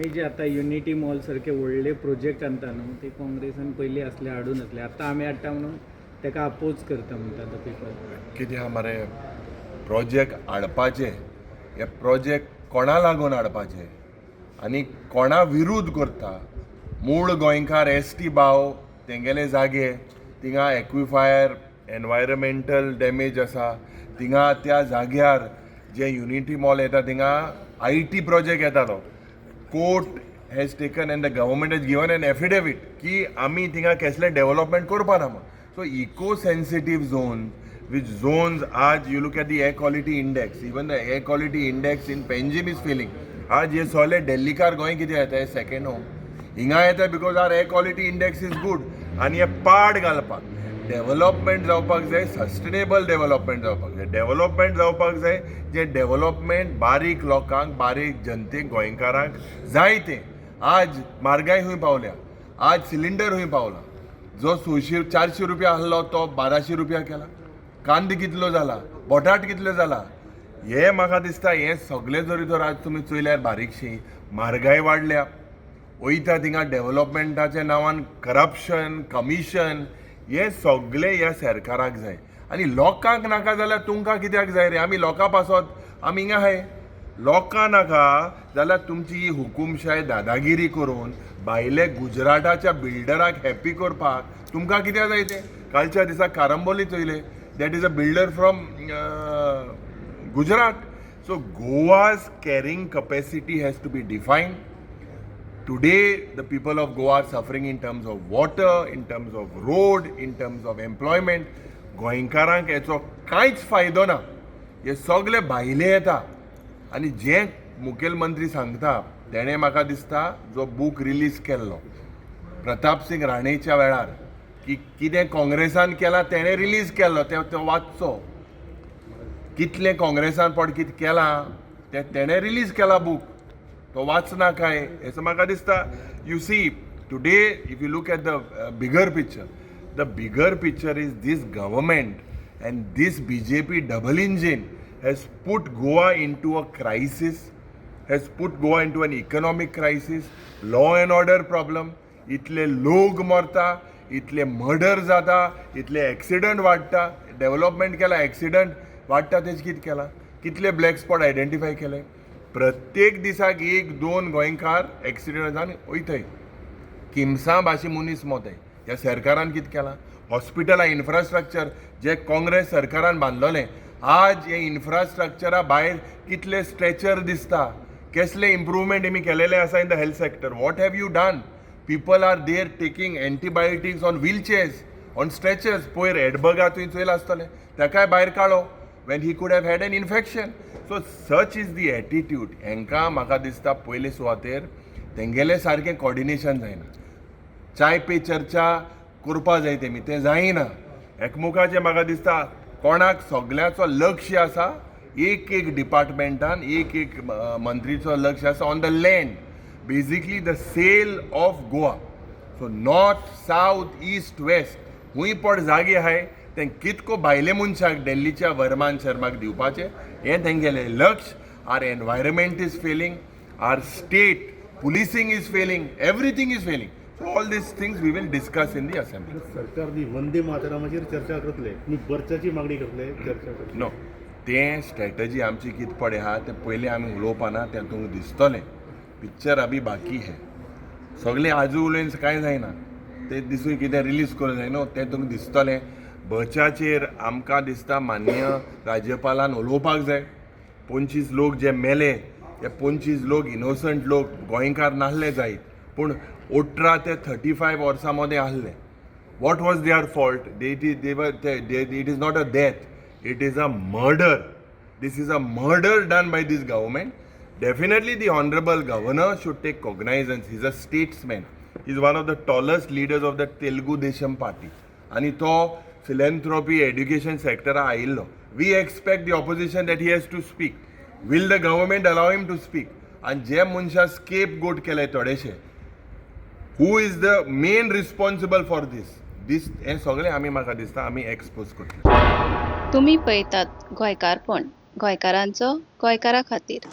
आमी जे आतां unity mall सारके व्हडले प्रोजेक्ट आणता न्हू, ते काँग्रेसान पयलीं आसले, हाडूं नासले. आतां आमी हाडटा म्हणून ताका अपोज करता म्हणटा the people. कितें आहा मरे, प्रोजेक्ट हाडपाचे, हे प्रोजेक्ट कोणा लागून हाडपाचे आनी कोणा विरुद्ध करता? मूळ गोंयकार, एस टी भाव, तेंगेले जागे थिंगा एक्विफायर, एनवायरमेंटल डॅमेज आसा थिंगा. त्या जाग्यार जे युनिटी मॉल येता, थिंगा IT project येतालो. Court has taken and the government has given an affidavit की आमी थिंगा कसलें डेव्हलपमेंट करपा ना म्हूण. So eco sensitive zone, which zones आज you look at the air quality index, even the air quality index in Panjim is failing. आज हे सगळे डेल्लीकार गोंय कितें येता, सेकंड होम हिंगा येता, because our air quality index is good. आनी हे पाड घालपाक डेव्हलपमेंट जावपाक जाय, सस्टेनेबल डेव्हलपमेंट जावपाक जाय, डेव्हलपमेंट जावपाक जाय, जे डेव्हलपमेंट बारीक लोकांक, बारीक जनतेक, गोंयकारांक जाय तें. आज म्हारगाय खंय पावल्या, आज सिलिंडर खंय पावला. जो 600, 400 रुपया आहलो तो 1200 रुपया केला. कांदे कितलो जाला, बटाट कितलो जाला. हे म्हाका दिसता, हें सगळें जरी तर आज तुमी चोयल्यार बारीकशी म्हारगाय वाडल्या. वयता थिंगा डेव्हलपमेंटाच्या नांवान करप्शन, कमिशन, हे सगळे ह्या सरकाराक जाय आनी लोकांक नाका जाल्यार तुमकां कित्याक जाय रे? आमी लोकां पासत आमी हिंगा आहाय. लोकां नाका जाल्यार तुमची ही हुकुमशाय, दादागिरी करून भायले गुजराताच्या बिल्डराक हॅप्पी करपाक तुमकां कित्याक जाय तें? कालच्या दिसा कारंबोली चोयले, that is a builder from Gujarat. So Goa's carrying capacity has to be defined. Today, the people of Goa are suffering in terms of water, in terms of road, in terms of employment. गोंयकारांक हेचो कांयच फायदो ना. हे सगळे भायले येता आनी जे मुखेलमंत्री सांगता, तेणें म्हाका दिसता जो बूक रिलीज केल्लो प्रताप सिंग राणेच्या वेळार की कितें काँग्रेसान केलां, तेणें रिलीज केल्लो ते तो वाचचो. कितलें काँग्रेसान पड कितें केलां तें तेणें रिलीज केला बूक, तो वाचना काय हेचो म्हाका दिसता. You see, today if you look at the bigger picture, the bigger picture is this government and this BJP double engine has put Goa into a crisis, has put Goa into an economic crisis, law and order problem. इतले लोक मरता, इतले murder जाता, इतले accident वाडटा. Development केला, accident वाडटा, तेज कितें केलां? कितले ब्लॅक स्पॉट आयडेंटिफाय केले? प्रत्येक दिसाक एक दोन गोंयकार एक्सिडंट जावन वयताय. किमसां भाशे मनीस मोताय. ह्या सरकारान कितें केलां? हॉस्पिटलां, इन्फ्रास्ट्रक्चर जे काँग्रेस सरकारान बांदलोलें, आज हे इन्फ्रास्ट्रक्चरा भायर कितले स्ट्रेचर दिसता? कसले इम्प्रुवमेंट आमी केलेले आसा in the health sector? What have you done? People are there taking antibiotics on wheelchairs, on stretchers. पयर एडबर्गा तुवें चोयलां आसतलें, ताकाय भायर काडलो when he could have had an infection. So such is the attitude. हेंकां म्हाका दिसता पयले सुवातेर तेंगेलें सारकें कॉर्डिनेशन जायना. चाय पे चर्चा करपा जाय तेमी, तें जायना. एकमुखाचें म्हाका दिसता कोणाक सगळ्याचो लक्ष आसा, एक एक डिपार्टमेंटान एक एक मंत्रीचो लक्ष आसा on the land, basically the sale of Goa. So north, south, east, west खूंय पड जागे आहाय, तें कितको भायले मनशाक, दिल्लीच्या वर्मान शर्माक दिवपाचें, हें तेंगेलें लक्ष. Our environment is failing, our state policing is failing, everything is failing. So all these things we will discuss in the assembly. सरकारनी वंदे मातरमाचेर चर्चा करतले, तुमी बर्चाची मागणी करतले, चर्चा करतले? नो, तें स्ट्रॅटजी आमची कितें पडे आहा तें पयलीं आमी उलोवपाना, तें तुमकां दिसतलें. पिक्चर अभी बाकी है. सगळें आजू उलोवन कांय जायना. ते दिसूय कितें रिलीज करूं जाय न्हू, तें तुमकां दिसतलें. बचाचेर आमकां दिसता माननीय राज्यपालान उलोवपाक जाय. 25 लोक जे मेले, ते 25 लोक इनोसंट लोक, गोंयकार नासले जायत, पूण 18 ते 35 वर्सां मदें आहले. What was their fault? It is not a death, it is a murder. This is a murder done by this government. Definitely the honorable governor should take cognizance. He's a statesman. He's one of the tallest leaders of the Telugu Desam Party आणि तो philanthropy, education सेक्टरा आयिल्लो. We expect the opposition that he has to speak. Will the government allow him to speak? आनी जे मनशां escape गोट केले थोडेशे, who is the main responsible for this? हें सगळें आमी म्हाका दिसता आमी एक्सपोज करतले. तुमी पळयतात गोंयकारपण, गोंयकारांचो गोंयकारा खातीर.